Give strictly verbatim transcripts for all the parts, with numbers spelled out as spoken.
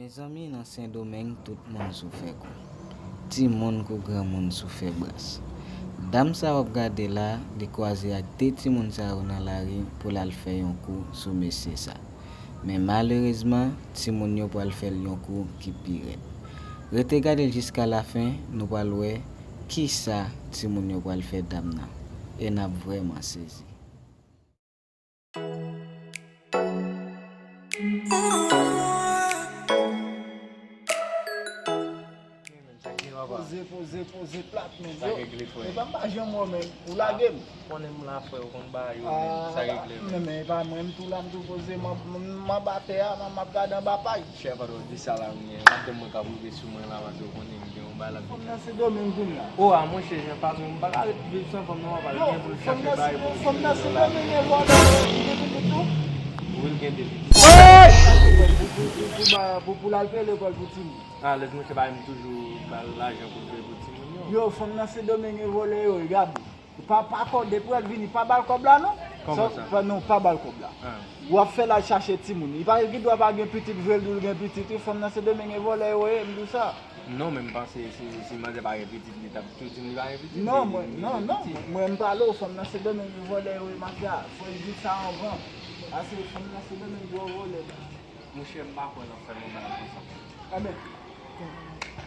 Mezanmi, nan Sendomeng, tout moun sou fè kou. Timoun kou granmoun sou fè bras. Dam sa w ap gade la, li kwaze ak de timoun sa yo nan lari pou l al fè yon kou sou mesye sa. Men malerezman, timoun yo pral fè l yon kou ki pi rèd. Rete gade l jiska lafen, nou pral wè kisa timoun yo pral fè dam nan. E n ap vrèman sezi. Poze, poze, poze plat, men. Sa yo regle, frè. Epa m pa janm wè w, men. Ou lage m. Konnen m la, frè, ou konn bagay yo, men. Sa regle, men. Men, men, epa mwen, m tou la, m tou poze, m, m, m anba tè a, m, m ap gade anba pay. Chè, pa twò di sa la, men. Madanm mwen k ap rive sou mwen la, paske ou konnen m gen yon bagay la. Fanm nan Sendomeng kounye a. O, a, monchè, jan patwon, m pa ka ret viv san fanm nan, papa, li gen pou l chache bagay pou l. Fanm nan Sendomeng e vòlè, li gen pitit tou. Wi, l gen de pitit. Pou, pou, pou, pou, pou, pou l al peye lekòl pou timoun. A, lè monchè pa m toujou ba l lajan pou l peye pou timoun yo. Yo, fanm nan Sendomeng e vòlè yo, e gade. Pa, pa kò, depi w al vini, pa ba l kòb la, non. Kòman sa? Pa, non, pa ba l kòb la. A. W ap fè l al chache timoun. Li pa gen dwa pa gen pitit, vre l di w l gen pitit, wi, fanm nan Sendomeng e vòlè yo ye, m di w sa. Non, men m panse si, si manzè pa gen pitit, li t ap tou di m li pa gen pitit. Non, mwen, non, non, mwen, mwen m pale w, fanm nan Sendomeng e vòlè yo ye, mafya. Fò l di sa anvan. Paske fanm nan Sendomeng gwo vòlè. Monchè, m pa kwè nan fè nou bagay konsa. Enben,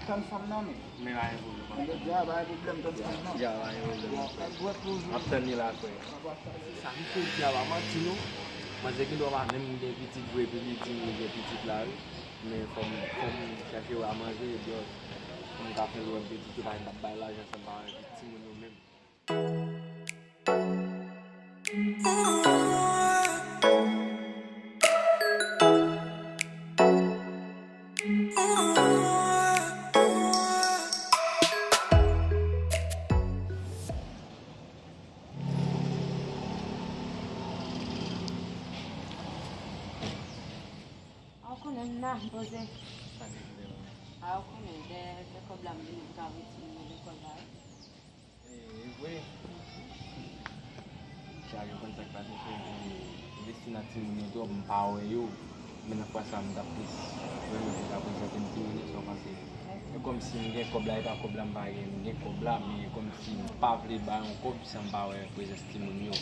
tann fanm nan, men. Men pa gen pwoblèm. Enben, dja, pa gen pwoblèm, tann fanm nan. Dja, pa gen pwoblèm. Dja, pa gen pwoblèm. M ap tann li la, frè. Sa m te di a pa manti, non. Manzè gen dwa pa menm gen pitit vre, epi li di m li gen pitit la, wi. Men fò m, fò m chache wè a manzè, epi pou m ka fè l wè m pitit yo, pa gen m ap bay lajan san m pa wè pitit timoun yo menm. A, ou konnen m nan poze. A, ou konnen, dèyè fè kòb la, m vin pou ka voye timoun yo lekòl la, wi. E, e vre. Cheri, ou konn sa k pase, cheri? M envesti nan timoun yo twòp, m pa wè yo. Men nan fwa sa, m t ap plis renmen pou ta prezante m timoun yo, sa w panse? E kòmsi m gen kòb la, e pa kòb la m pa gen, m gen kòb la, men e kòmsi m pa vle bay yon kòb san m pa wè prezans timoun yo.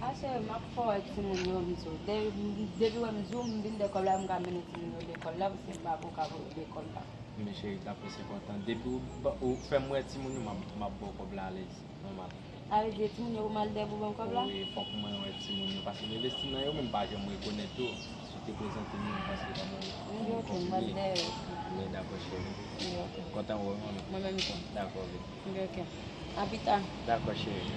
A, cheri, m ap fè w wè timoun yo, m di w. De-, depi w wè m di w, m vin de kòb la, m ka mennen timoun yo lekòl la, paske m pa ko ka voye lekòl la. Men cheri, daprè se kontan. Depi ou ba, ou fè m wè timoun yo, m ap, m ap ba w kòb la alèz. Nòmal. Sa vle di timoun yo pou m al dèyè pou ban m kòb la? Wi, fòk mwen wè timoun yo, paske m envesti nan yo, men m pa janm rekonèt yo. Si w te prezante m yo, m panse kòman ou kontinye. Wi, ok, m al dèyè yo. Men dakò, cheri. Wi, ok. Kontan wè w, manmi. Mwen menm tou. Dakò, baby. Wi, ok. A pita. Dakò, cheri.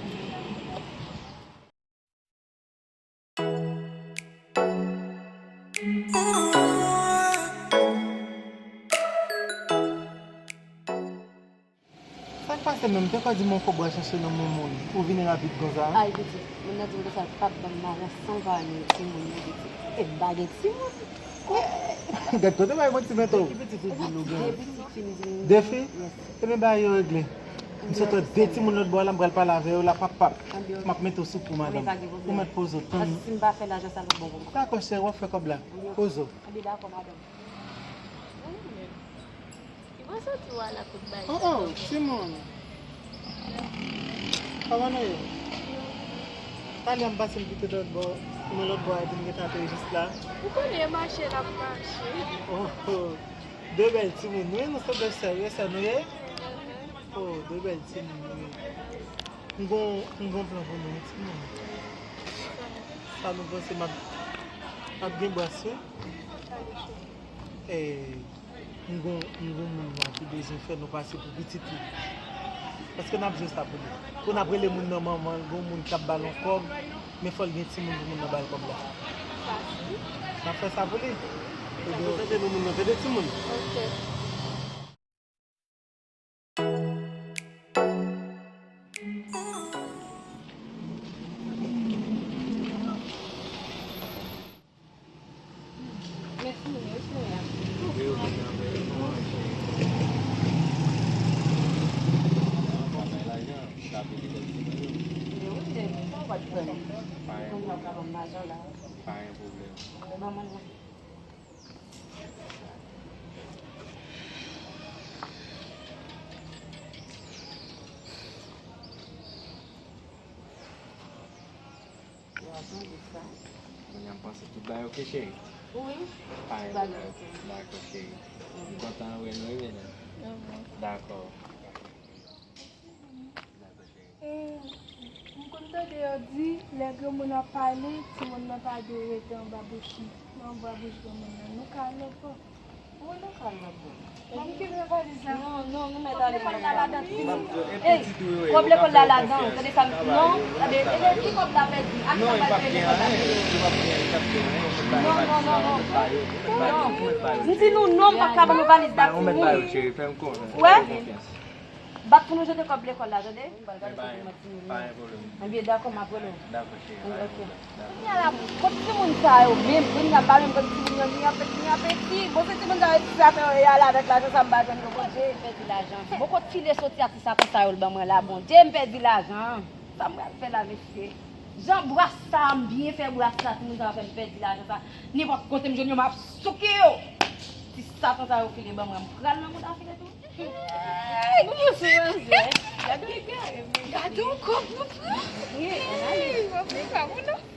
Sa k pase menm? Te kwè di m yon kòb w al chache nan men moun, ou vini rapid konsa? Ay, pitit, moun nan di m konsa, l p ap ban m lajan san m pa wè timoun yo, pitit. E m pa gen timoun. Gad kote bay mwen ti mento. Ki pitit ou di nou gen? De pitit fi m di m. De fi? Yes. Ebyen bagay yo regle. M sot wè de timoun lòt bò la, m pral pale avè yo la, pap, pap. M ap mete w sou kou, madanm. Ou mèt poze w, tann. Paske si m pa fè lajan sa, l p ap bon pou mwen. Dakò, cheri, w ap fè kòb la. Poze w. Anben, dakò, madanm. Ki bon soti w ala kout bagay sa. Oh, oh, timoun. Kòman nou ye? Talè a m pase m kite lòt bò, men lòt bò a, epi m gentan ateri jis la. Ou konnen e mache n ap mache. Oh, oh. De bèl timoun, wi, nou se de sè, wi, sè nou ye? Oh, de bèl timoun, wi. M gon, m gon plan pou nou, wi, timoun. Sa nou panse, m ap, m ap gen bras, wi. Eh, m gon, m gon moun la ki bezwen fè nou pase pou pitit li. Paske n ap jwe sa pou li. Pou n ap rele moun nan manman l, gon moun k ap ba l yon kòb, men fò l gen timoun pou moun nan ba l kòb la. N ap fè sa pou li. Ebyen, prezante nou moun nan, tande timoun. Ok. Mèsi, mèsi, mèsi. Pa gen pwoblèm. Ban mwen. Kounye a m panse tout bagay oke, cheri. Wi. Pa gen pwoblèm. Dakò, cheri. M kontan wè nou, wi, medam. Dakò. Dakò, cheri. M konn tande yo di, lè granmoun ap pale, timoun nan pa dwe rete anba bouch, anba bouch granmoun nan. Nou ka lòbò. Wi, nou ka lòbò. Ban m kenbe valiz la. Non, non, nou mèt ale. Kòb lekòl la ladan. Ey, kòb lekòl la ladan. Tande sa m di non. Tande, e ki kòb la pèdi? Ak sa m pral fè lekòl la pèdi? Non, non, non, non. Non. M di nou non, m p ap ka ban nou valiz la pou moun. Wè? Bat pou nou jete kòb lekòl la, tande? M pral gade kote mwen timoun yo. Ebyen, dakò, m ap rele w. Dakò, cheri. Ok. Kounye a la, kot timoun sa yo menm? Kounye a, m pa menm konn timoun yo, ni apeti, ni apeti. Bon, se timoun sa yo, ti satan yo, y al avèk lajan sa, m pa jwenn yo, Bondye. M pèdi lajan. Bon, kot file soti a ti satan sa yo, l ban mwen la, Bondye, m pèdi lajan. Sa m pral fè la, mesye? Jan bras sa, m byen fè bras sa, timoun sa yo fè m pèdi lajan sa. Nenpòt kote m jwenn yo, m ap souke yo. Ti satan sa yo file ban mwen, m pral nan mouda file tou. Ay, nou sou manzè. Gade, gade, gade yon kòb nou pran. Wi, ann ale. Wi, w ap fè pa moun non.